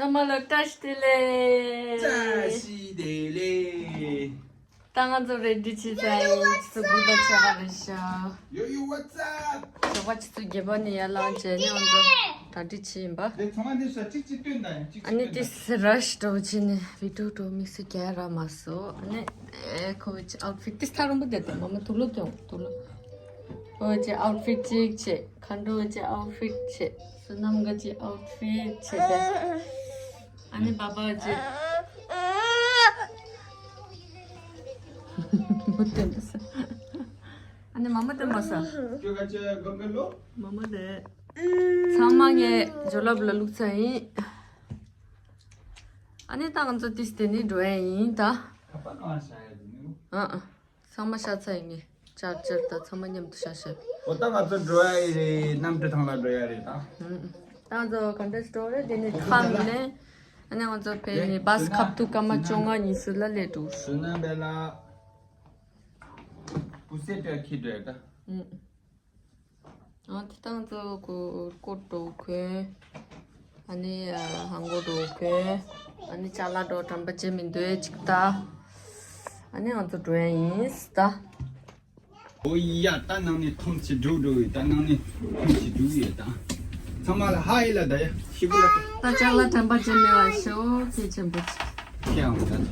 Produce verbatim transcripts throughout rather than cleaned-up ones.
ཚང་མ་ལ་བཀྲ་ཤིས་བདེ་ལེགས། བཀྲ་ཤིས་བདེ་ལེགས། ད་ང་ཚོ་རེ་ཌི་བྱས་ཚར་ཡིན། ཆུ་ཚོད་དགུ་དང་ཕྱེད་ཀ་རེད་ཤག Yo, yo, what's up? ཞོགས་པ་ཆུ་ཚོད་བརྒྱད་པ་ནས་ཡར་ལངས་བྱས་ནས་ང་ཚོ་གྲ་སྒྲིག་བྱས་ཡིན་པ། དེ་ཚང་མ་འདི་ཤ་གཅིག་གཅིག་སྟོན་དང་ཡང་གཅིག་ཨ་ནི་གཅིག་སྟོན་དང་། ཏིས་ར་ཤི་འདྲ་བོ་བྱས་ནས་བི་ཌིའོ་འདྲ་བོ་དམིགས་བསལ་རྒྱག་རག་མ་སོང་། ཨ་ནི་ཨེ་ཁོ་བོའི་ཨའུ་ཊི་ཕིཊ་ཏིས་ཐག་རིང་པོ་བསྡད་འདུག་མ་མ་དུག་ལོག་སྟོན་དུག་ལོག་ཁོ་བོའི་ཨའུ་ཊི་ཕིཊ་གཅིག་བྱས། མཁའ་འགྲོའི་ཨའུ་ཊི་ཕིཊ་བྱས། བསོད་ནམས་དགའ་ཆེའི་ཨའུ་ཊི་ཕིཊ་བྱས་ཏེ། ཨ་ནི་བྷ་བྷ་བྱས། མོ་སྟོན་པ་ས། ཨ་ནི་མ་མ་སྟོན་པ་ས། ཁྱོད་ག་ཅི་གང་ག་ལོ། མ་མ་དེ། ཚང་མ་ངས་ཇོ་ལབ་ལ་བླུགས་ཚར་ཡིན། ཨ་ནི་ད་ང་ཚོ་ཏིས་དེ་ནི་འགྲོ་ཡ་ཡིན་ད། ཁ་པར་གང་བཞག་ཡ་དེ་ནི། ཨ་ཨ། ཚང་མ་བཞག་ཚར་ཡིན་ངས། ཅར་ཅར་དང་ཚང་མ་མཉམ་དུ་བཞག་བཞག་ཨོ་ད་ང་ཚོ་འགྲོ་ཡ་ཡི་རེད། གནམ་གྲུ་ཐང་ལ་འགྲོ་ཡ་རེད་ད། ཨུམ། ད་ང་ཚོ་ག་འདྲ་འགྲོ་རེད། དེ་ནི་ཁམས་ནས། ཨ་ནི་ང་ཚོ་ཕེབས་ནས་བྷ་སི་ཁ་ཐུག་སྐར་མ་བཅོ་ལྔ་ཉི་ཤུ་ལ་སླེབས་འགྲོ། བསོད་ནམས་བེ་ལ། པུ་སེ་ཏྲ་ཁི་འགྲོ་ཡ་ད། ཨུམ། ཨ་དེ་དང་ཚོ་གོ་སྐོར་འགྲོ་གོ། ཨ་ནི་ཧང་གོ་འགྲོ་གོ། ཨ་ནི་ཅ་ལག་འགྲོ་དྲན་པ་བརྗེད་མི་འདུག་ཅིག་ད། ཨ་ནི་ང་ཚོ་འགྲོ་ཡ་ཡིན་ད། ཨོ་ཡ་ད་ནང་ནས་ཐོམ་ཆེ་འགྲོ་འགྲོ་ཡོད། ད་ནང་ནས་ཐོམ་ཆེ་འགྲོ་ཡོད་ད། ཚང་མ་ལ་ཧ་ཡེ་ལ་ད་ཡ་ཤི་གུ་ལ་ད། ད་ཅ་ལག་དྲན་པ་བརྗེད་མེད་པ་ཤོག་ཁྱེད་ཆེན་པོ་ཅིག་ཁྱེད་ཡང་ད།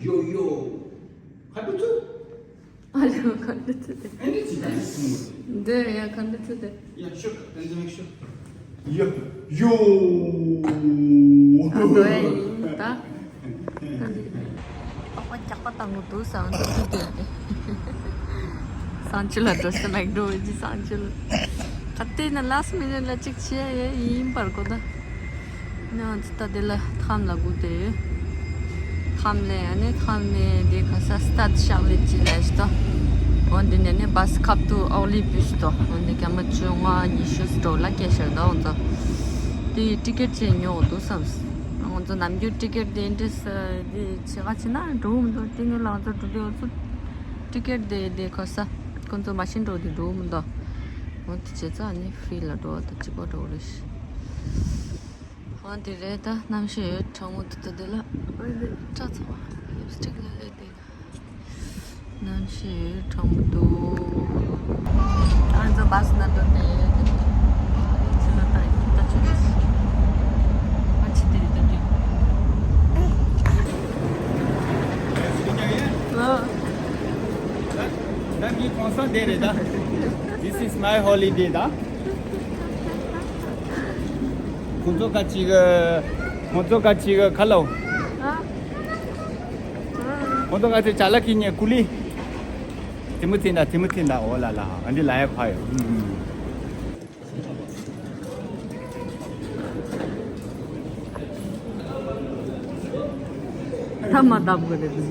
ཡོ་ཡོ། ཁ་ཏུ་ཚུ། ཨ་ལེ་ཁ་ཏུ་ཚུ་དེ། ཨ་ནི་ཅི་ད་སུ་མོ། འདི་ཡ་ཁ་ཏུ་ཚུ་དེ། ཡ་ཤོ་ཏན་ཏན་ཤོ། ཡ། ཡོ། ཨ་འདོད་ཡིན་ད། པགས་པ་རྒྱག་པ་བཏང་གི་འདུག་སང་ཆུ་དེ། སང་ཆུ་ལ་འགྲོ་སེ་མེག་ཌོ་ཡི་སང་ཆུ་ལ། ད་ལྟའི་ན་ལ་སི་མི་ནེ་ལ་གཅིག་བྱེད་ཡ་ཡིན་པར་གོ་ད། ང་ཚོ་ད་དེ་ལ་ཁམས་ལ་སྒུག་དེ་ཡོད། ཁམས་ནས་ཨ་ནི་ཁམས་ནས་དེ་ག་ས་སི་ཏཱ་ཤག་ལེ་ཅི་ལས་ཤི་ཏོ། འོ་འདི་ནས་ནི་བྷ་སི་ཁབ་ཏུ་ཨོ་ལི་བུས་ཏོ། འོ་འདི་སྐར་མ་བཅོ་ལྔ་ཉི་ཤུ་སི་ཏོ་ལ་སྐད་ཤག་ད་འོ་ཚོ། དེ་ཊི་ཀེ་ཊི་ཅིག་ཉོ་འདུག་བསམ། འོ་ཚོ་ནམ་རྒྱུན་ཊི་ཀེ་ཊི་དེ་འདྲས་དེ་བྱེད་ག་ཕྱིན་ན་འགྲོ་འདུག་དེ་ངོས་ལ་འོ་ཚོ་འགྲོ་དུས་འོ་ཚོ་ཊི་ཀེ་ཊི་དེ་དེ་ག་ས་ཁོ་ཚོ་མ་ཤི་འགྲོ་དུས་འགྲོ་མི་འདུག་འོ་དེ་བྱས་ཙང་ནི་ཧྥི་རི་ལ་འགྲོ་བ་དང་གཅིག་པ་འགྲོ་རེད་ཤི། ཨ་དེ་རེད་ད། གནམ་གཤིས་གྲང་མོ་འདུག་ད་དེ་ལ་ཨ་ནི་སྐྲ་ཚང་མ་ལིབ་སི་ཊིག་ལ་སླེབས་དེ། གནམ་གཤིས་གྲང་མོ་འདུག་ཨ་ཚོ་བྷ་སི་ནང་འགྲོ་དེ། ཕྱི་ལ་ད་ཡིན་ད་ཆུ་ལ་ཨ་ཆི་དེ་རེད་ད་དེ། ཨ། ད་ངའི་གོང་ས་དེ་རེད་ད། This is my holiday ད། ཁོང་ཚོ་ཁ་ཅིག་ཁོང་ཚོ་ཁ་ཅིག་ཁ་ལོ། ཁོང་ཚོ་ཁ་ཅིག་ཅ་ལག་ཁྱེར་ཉེ་ཀུ་ལི། དེ་མོ་ཚིག་ད་དེ་མོ་ཚིག་ད་འོ་ལ་ལ་ཨ་འདི་ལ་ཡ་ཁ་ཡོད། ཐ་མ་བཏབ་དགོས་རེད་འདུག་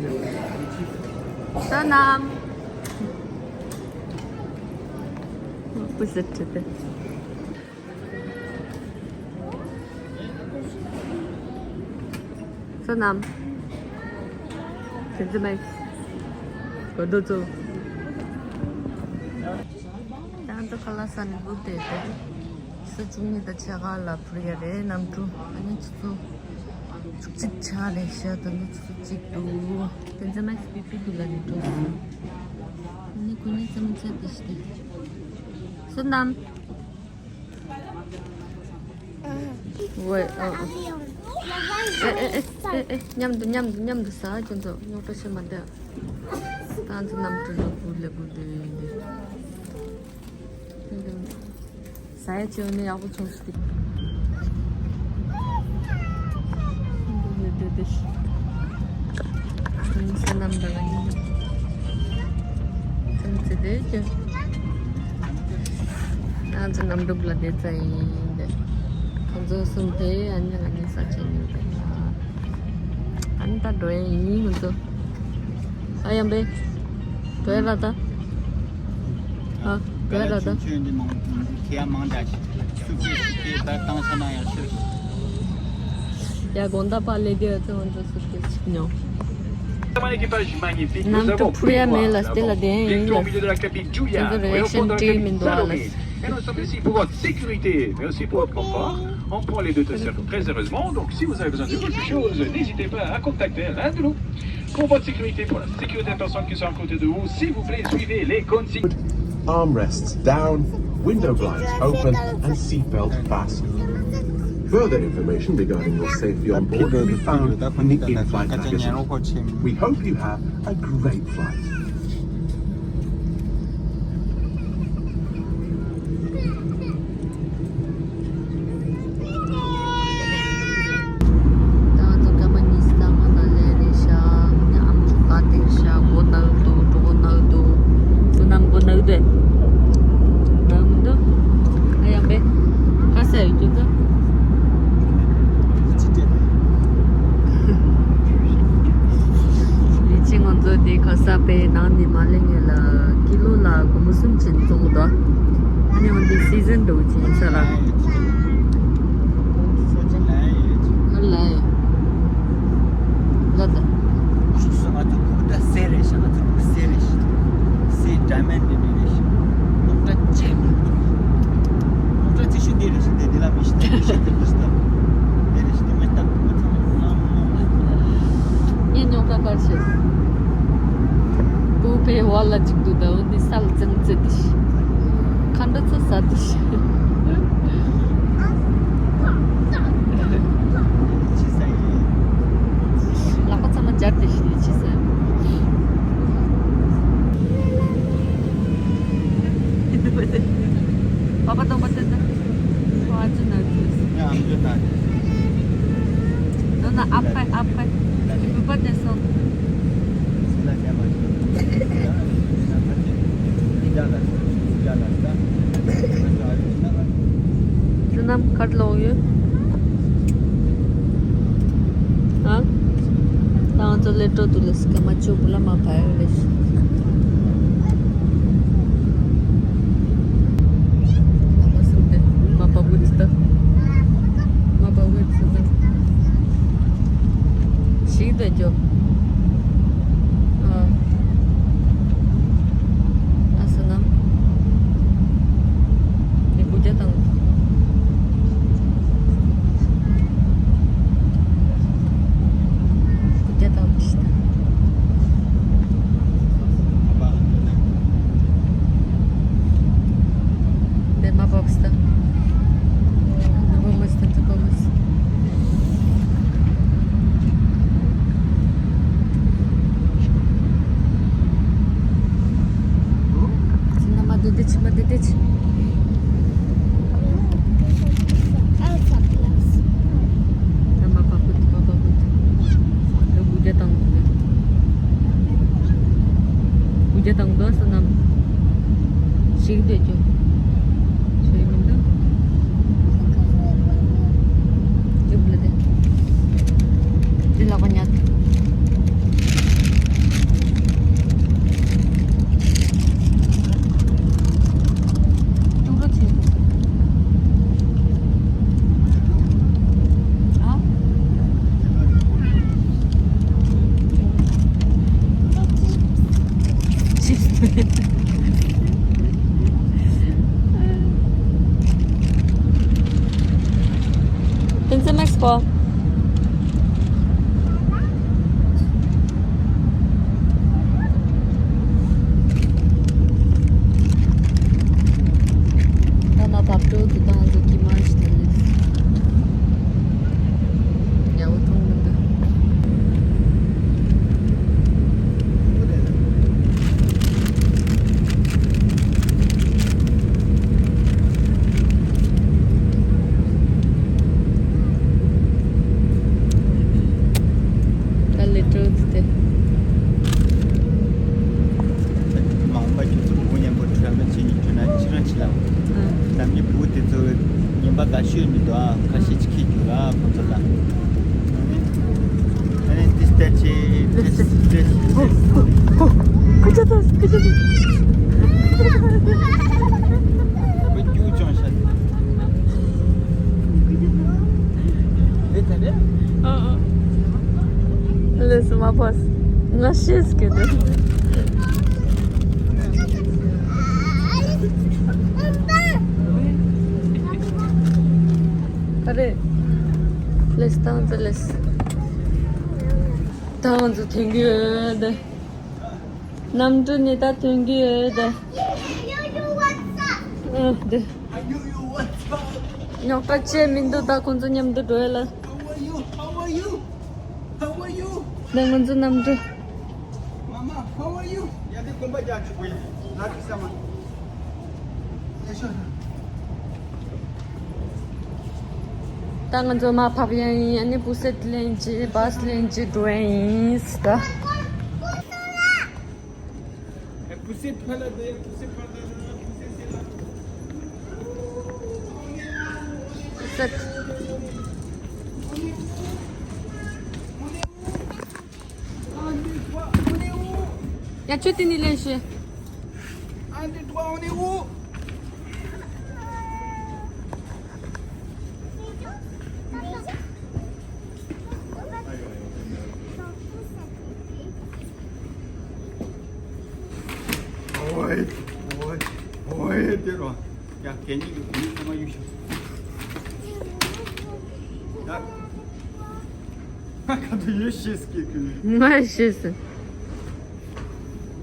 ད་ནམ། སྤུ་ཟེར་ཁྲིད་དེ། བསོད་ནམས། དེ་ཚོ་མེད། གོ་དོ་ཚོ། ད་ང་ཚོ་ཁ་ལག་ཟ་ནས་སྒུག་བསྡད་དེ། ཆུ་ཚོད་བཅུ་གཉིས་དང་ཕྱེད་ཀ་ལ་འཕུར་ཡ་རེད། གནམ་གྲུ་ཨ་ནི་ཆུ་ཚོད་བཅུ་གཅིག་ཆགས་རེད་ཤག་ད་ནི་ཆུ་ཚོད་གཅིག་འདུག་དེ་ཚོ་མེད་པི་པི་འདུག་ལ་ནི་འགྲོ་སོང་། ཨ་ནི་ཁོ་ནི་ཙམ་ཚད་དེ་ཞིག་དེ། བསོད་ནམས། ཝེ། ཨ་ཨ། ཨེ་ཨེ་ཨེ་ཨེ་ཨེ། མཉམ་དུ་མཉམ་དུ་མཉམ་དུ་ཟ། ཁྱོད་ཚོ་རྙོག་དྲ་བྱེད་མ་བསྡད། ད་ཚོ་གནམ་གྲུ་ལ་སྒུག་ལ་སྒུག་བསྡད་ཡོད་འདི། ཟ་ཡ་བྱས་ནས་ཡག་པོ་བྱུང་ཤག་དེ། འདི་འདི་འདི། ཁྱིམ་མཚེས་རྣམས་དང་གཉིས། ཁྱིམ་མཚེས་དེ་ཀྱང་། ང་ཚོ་གནམ་གྲུ་ལ་བསྡད་ཚར་ཡིན་ཏེ། ཁོང་ཚོ་གསུམ་དེ་ཨ་ནི་ང་གཉིས་ས་ཆ་ཉོས་ཏེ། ཨ་ནི་ད་འགྲོ་ཡ་ཡིན་ཁོང་ཚོ། ཨ་ཡམ་པེ། འགྲོ་ཡ་ར་ད། ཨ་འགྲོ་ཡ་ར་ད། ཁྱོད་འདི་མང་ཁྱེད་མང་འདྲ་ཞིག་ཡ་དགོང་དག་པ་ལས་དེ་ཚོ་འགྲོ་སུ་སྐད་ཅིག་ཉོ། Vraiment un équipage magnifique. Nous avons pris goût à la victoire au milieu de la cabine Julia et au fond de la cabine Salomé. Et nous sommes ici pour votre sécurité, mais aussi pour votre confort. On prend les deux très, très sérieusement. Donc, si vous avez besoin de quelque chose, n'hésitez pas à contacter l'un de nous. Pour votre sécurité, pour la sécurité des personnes qui sont à côté de vous, s'il vous plaît, suivez les consignes. Armrests down, window blinds open, and seatbelt fastened. Further information regarding your safety on board can be found in the in-flight magazine. We hope you have a great flight. ད་ང་ཚོ་སྐར་མ་ཉི་ཤུ་ལྷག་མ་ན་ལེན་རེད་ཤག་ཨ་མ་ཆུ་ཁ་དེར་ཤག་སྒོ་ནག་འདུག་གྲོད་ཁོག་ནག་འདུག་བསོད་ནམས་སྒོ་ནག་འདུག་ནག་མི་འདུག་ཨ་ཡང་པས་ཁ་ཟས་ཡོད་རྒྱུ་ད། ལི་ཅི་ང་ཚོ་དེ་ཁ་ས་པའི་ནང་ནས་མ་ལེན་ངེས་ལ་ཀི་ལོ་ལ་སྒོར་མོ་གསུམ་བྱིན་བཙོང་གི་འདུག་ཨ་ནི་འོན་ཏེ་སི་ཛན་འགྲོ་གི་བྱིན་ས་ལ། ཨ་ལའི། ལ་ད། ང་ཚོ་ཕྲུ་གུ་ད་སེ་རེད་ཤག་ང་ཚོ་ཕྲུ་གུ་སེ་རེད་ཤག་སེ་ཌའི་མན་ཌི་འདི་རེད་ཤག་སློབ་གྲྭ་ཆེན་མོ། སློབ་གྲྭ་ཆེ་ཤོས་འདི་རེད་ཤག་དེ་འདི་ལ་མི་ཤི་ད་མི་ཤི་ད་མི་ཤི་ད་འདི་རེད་ཤག་དེ་མི་ཤི་ད་ཕྲུ་གུ་ཚང་མ་ལ་མོ། ངས་ཉོ་ཁ་ཁར་ཤེས། བུ་ཕའི་བར་ལ་ཅིག་ཏུ་ད་འོན་ཏེ་ས་ལ་ཙང་ཙེ་དི་ཤི། ཁ་འདྲ་ཚོ་ས་དི་ཤི། ལག་པ་ཚང་མ་སྦྱར་ཏེ་ཤི་ལི་ཆི་ས། པ་པ་དང་པ་ཏན་ཏན། ཁོ་ཨ་ཅུ་ན་དུས། ཡང་ཨ་མ་ཅོ་ད། ད་ན་ཨ་ཕ་ཨ་ཕ། བུ་པ་དེ་སོང་། བསོད་ནམས་གར་ལོག་ཡོད། ཨ། ད་ང་ཚོ་ལེ་ཏྲོ་དུ་ལ་སི་ཀ་མ་ཅོ་བུ་ལ་མ་ཕ་ཡ་རེ་ཤི། ཨ་མ་སུ་དེ་མ་པ་བུ་ཙི་ད། མ་པ་བུ་ཙི་ད། ཞིག་དེ་ཅོ། ཨ། ཨ་སོ་ནམ། ནི་བུ་རྒྱ་དང་། བུ་རྒྱ་དང་བུ་ཤི་ད། དེ་མ་བབས་ད། ཐུབ་པ་མ་སི་ད་ཐུབ་པ་མ་སི། ཕྱི་ན་མ་དེ་དེ་ཕྱི་མ་དེ་དེ་ཕྱི། ད་མ་པ་ཀུ་ཏི་མ་པ་ཀུ་ཏི། ད་གུ་རྒྱ་དང་གུ་རྒྱ་དང་དོ་སོ་ནམ། ཞིག་དེ་ཅོ། ཆོས་མི་འདུག་ཅུབ་ལ་དེ། དེ་ལག་པ་ཉལ། ཅུང་རོ་ཆེ། ཨ། ཆིབས། ཕན་ཚུན་མེག་སི་པོ། ད་ང་བབ་ཀྲོ་དུ་དང་འཛུགས་ཀྱི་མ་ཤི་ནས། ཡ་འོ་ཐུང་མི་འདུག་ད་ལེ་ཀྲོ་དུ་དེ། མ་འོངས་པ་ཁྱོད་ཚོ་བུ་མཉམ་པོ་ཁྲོས་མ་བྱེད་ནི་ཁྲོས་ན་ཁྱེད་རང་ཁྱེད་ལ། ཨ། ལམ་གྱི་བུ་དེ་ཚོ་ངན་པ་དགའ་ཤོས་མི་འདུག་ཨ། ཁ་ཤས་ཅིག་ཁྱེད་རྒྱུག་ཨ་ཁོང་ཚོ་ལ། ཨ་ནི་ཏིས་ཏ་ཆེ་ཏིས་ཏིས་ཏིས། ཁུ་ཆ་ཏོ་ཁུ་ཆ་ཏོ། ཁོ་རྒྱུག་ཅུང་ཤ། མ་བོས། ང་ཤེས་ཀྱི་འདུག་ག་རེ། ལེས་ཏང་ཙི་ལེས། ཏང་ཙི་ཐེང་གི་ཡོད། གནམ་གྲུ་ནི་ད་ཐོན་གི་ཡོད། ཨ་དེ། རྙོག་དྲ་བྱས་མི་འདུག་ད་ཁོང་ཚོ་མཉམ་དུ་འགྲོ་ཡ་ལ། How are you? How are you? How are you? ད་ང་ཚོ་གནམ་གྲུ། Mama, how are you? ཡ་དེ་གོམ་པ་རྒྱག་ཆུ་བོ་ཡ། ལ་ཁི་ས་མ། ལེ་ཤོ། ད་ང་ཚོ་མར་བབས་ཡ་ཡིན། ཨ་ནི་པུ་སེད་ལེན་བྱེད། བཱས་ལེན་བྱེད་འགྲོ་ཡ་ཡིན་ད། ཨེ་པུ་སེད་ཕ་ལ་དེ། ཨེ་པུ་སེད་ཕ་ལ་དེ། ཨེ་པུ་སེད་ཕ་ལ་དེ། ཟེར། ཡ་ཁྱོད་དེ་ནས་ལེན་ཤེས། Un, deux, trois, on est où? ཨོའི། ཨོའི། ཨོའི། དེ་རོ། ཡ་གད་སྙིགས་ཀྱི་གད་སྙིགས་ཚང་མ་གཡུག་ཤོག་ཡ། ཁ་ཁ་ཐུག་ཡོད་ཤེས་སྐྱེས་ཁུལ། ང་ཤེས་སོང་།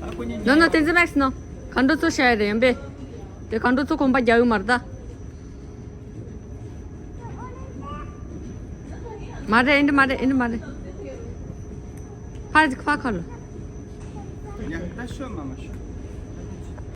ད་ཁོ་གཉིས། ནོ་ནོ། བསྟན་འཛིན་མེག་སི་ནོ། མཁའ་འགྲོ་ཚོ་བཤད་ཡ་རེད་ཡིན་པས། དེ་མཁའ་འགྲོ་ཚོ་གོམ་པ་རྒྱག་ཡོད་མ་རེད་ད། མ་རེད། ཨེ་འདྲ་མ་རེད། ཨེ་འདྲ་མ་རེད། ཕར་ཅིག་ཕར་ཁ་ལོ། ཡ་ད་ཤོད་མ་མ་ཤོད།